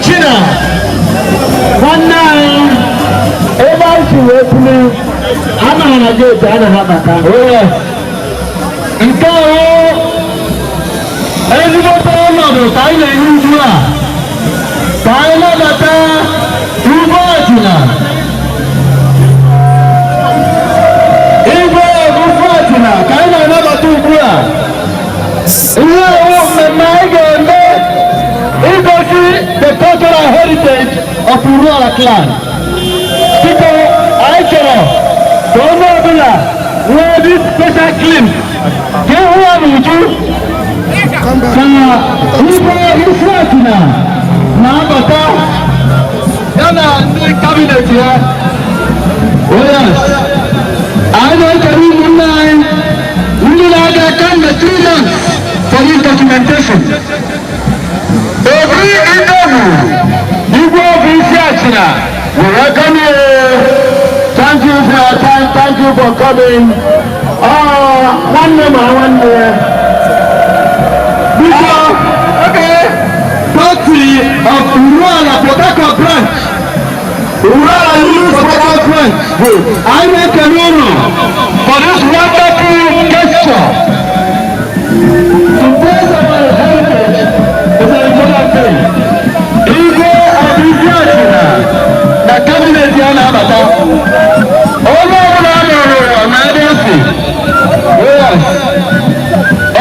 Achina, nwanne anyị, ebe anyị si wee tuli amaghị na gate anaghị abata. Nke ahụ ezigbote ọnọdụ ka anyị na-enye ugbu a ka anyị nabata Igwe Achina, Igwe Ogufu Achina ka anyị na-anabata ugbu a. Ihe owu mmemme anyị ga-eme igosi the cultural heritage of Uruala clan. Biko, anyị chọrọ ka onye ọbụla nwee this special glimpse ka ịhụ ya n'uju ka Igwe Isi Achina na-abata ya na ndị cabinet ya. Oh yes. Anyị na-ekele ụmụnne anyị ndị na-aga kemgbe 3 months for this documentation. Obi Idogwu, Igwe of Isi Achina, we welcome you. Thank you for your time. Thank you for coming. Nwanne ma nwanne ya. Biko, okay. Party of Uruala Port Harcourt branch. Uruala Youth Port Harcourt branch. Anyị na-ekele unu for this wonderful gesture. To praise our heritage is an important thing. Igwe of Isi Achina na cabinet ya na-abata. Onye ọbụla a nọrọ n'ụwa na ebe o si. Yes.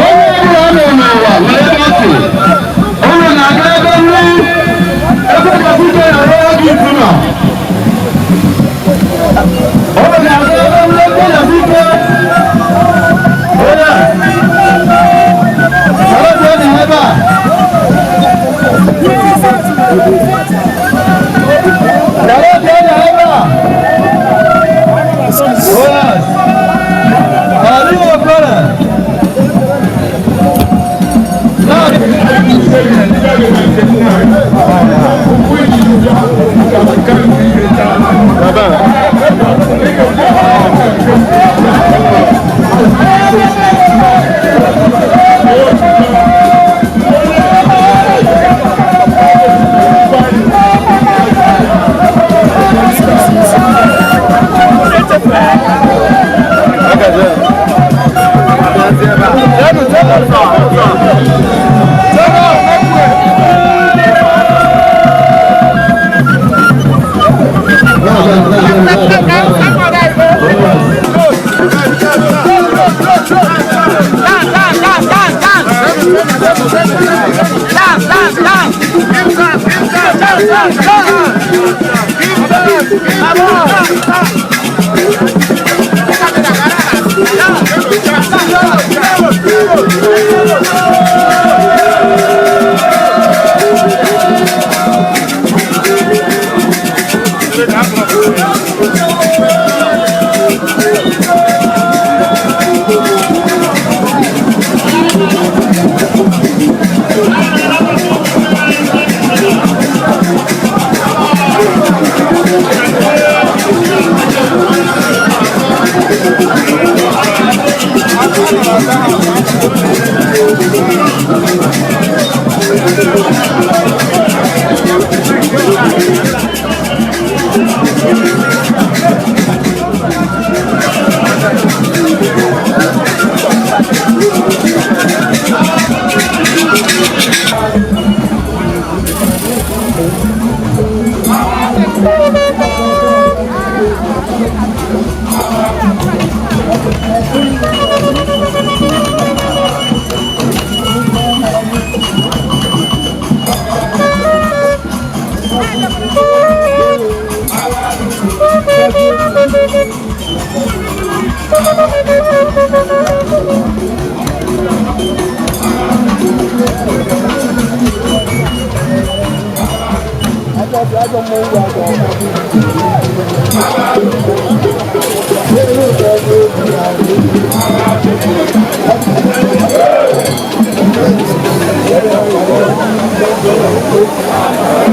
Onye ọbụla a nọ n'ụwa na ebe o si. Unu na-aga ebe nri ebe ga-ebute ya n'oge ifu nọ. Unu ga-aga ebe nri ebe ga-ebute. Oh yes. Sọ̀rọ̀ bí ẹni ebe a. Sọ̀rọ̀ bí ẹni ebe a. Oh yes. Ali Okoro.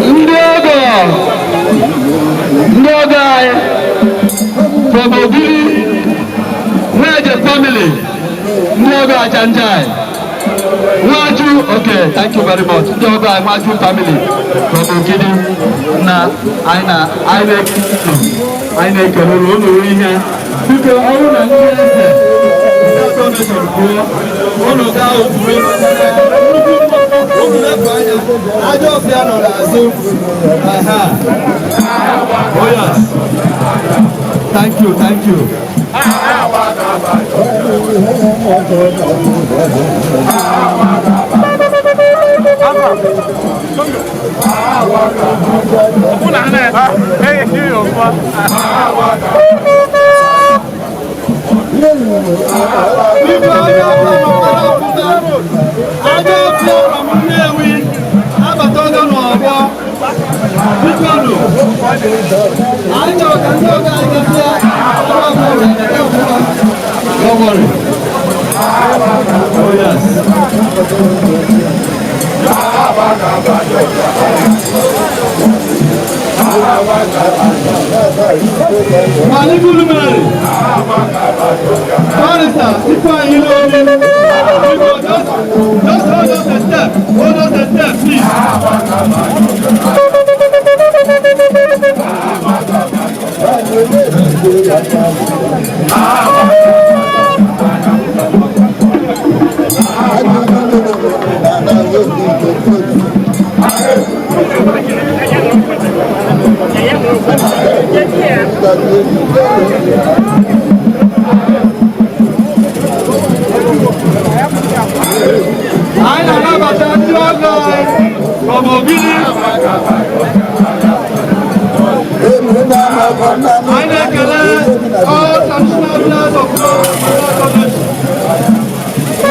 Ndị ọgọ, ndị ọgọ anyị from Ogidi Nweje family, ndị ọgọ Achanjai. Nwaju, okay, thank you very much. Ndị ọgọ anyị, Nwaju family from Ogidi, na anyị na anyị na-ekele unu. Unu ihe. Biko, ọ bụrụ na ndị eze ndị ọzọ mechọrọ kwuo, unu gaa okwuwe. Unu lepụ anya, ajọ ọfịa nọ n'azụ. Aha. Oh yes. Thank you, thank you. Biko, onye ọbụla nọkwara ọfụma. Ajọ ọfịa from Nnewi abatago n'ọgbọ. Biko nụ, anyị chọrọ ka ndị ọgọ anyị gasịa ọrụ ọbụla ga-aga ọfụma. Don't worry. Oh yes. Malibu Luminary. Barrister, Ifeanyi Ilobi. Biko, just hold us a step. Hold us a step, please. Anyị na-anabata ndị ọgọ anyị from Ogidi. Anyị na-ekele all traditional leaders of Port.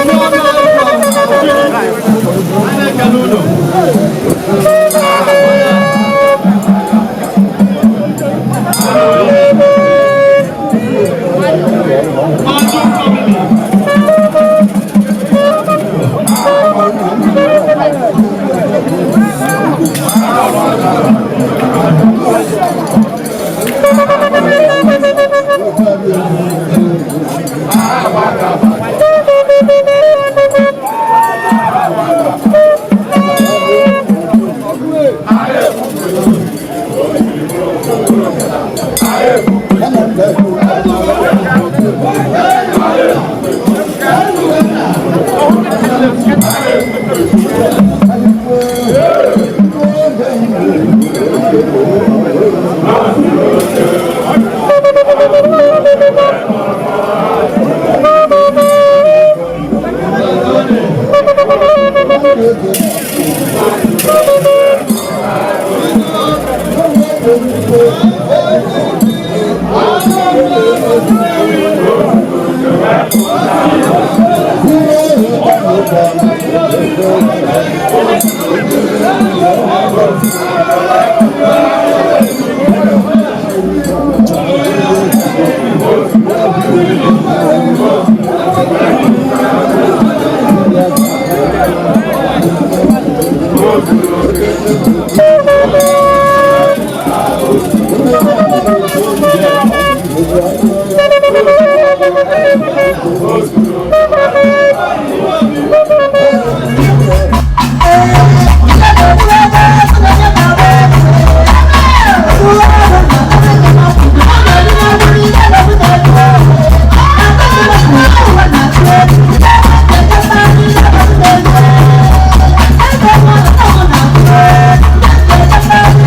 Ndị ọgọ anyị from Ogidi. Anyị na-ekele unu. Maju family. Thank you.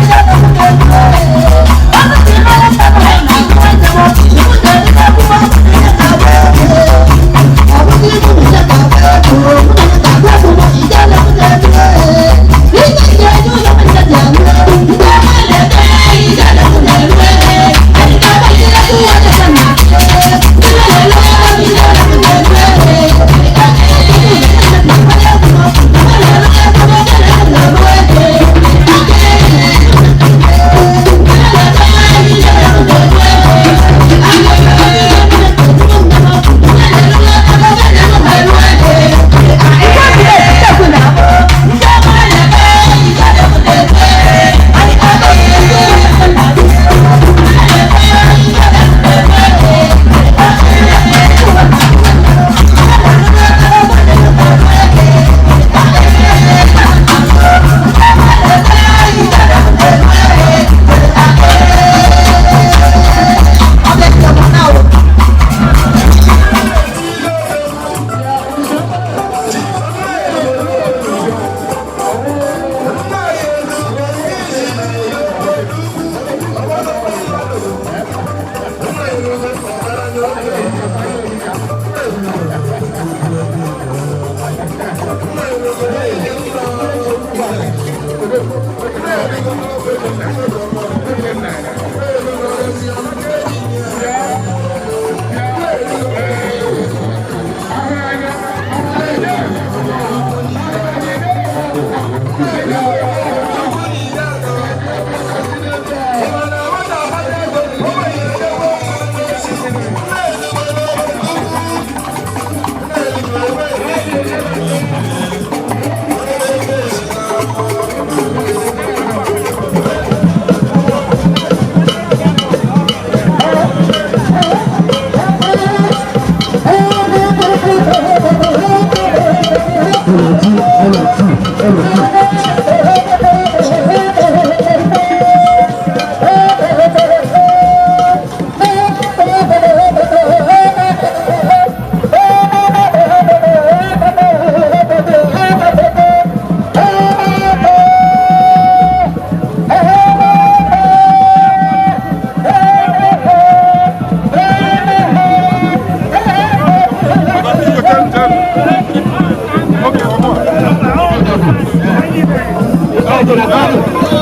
Thank you.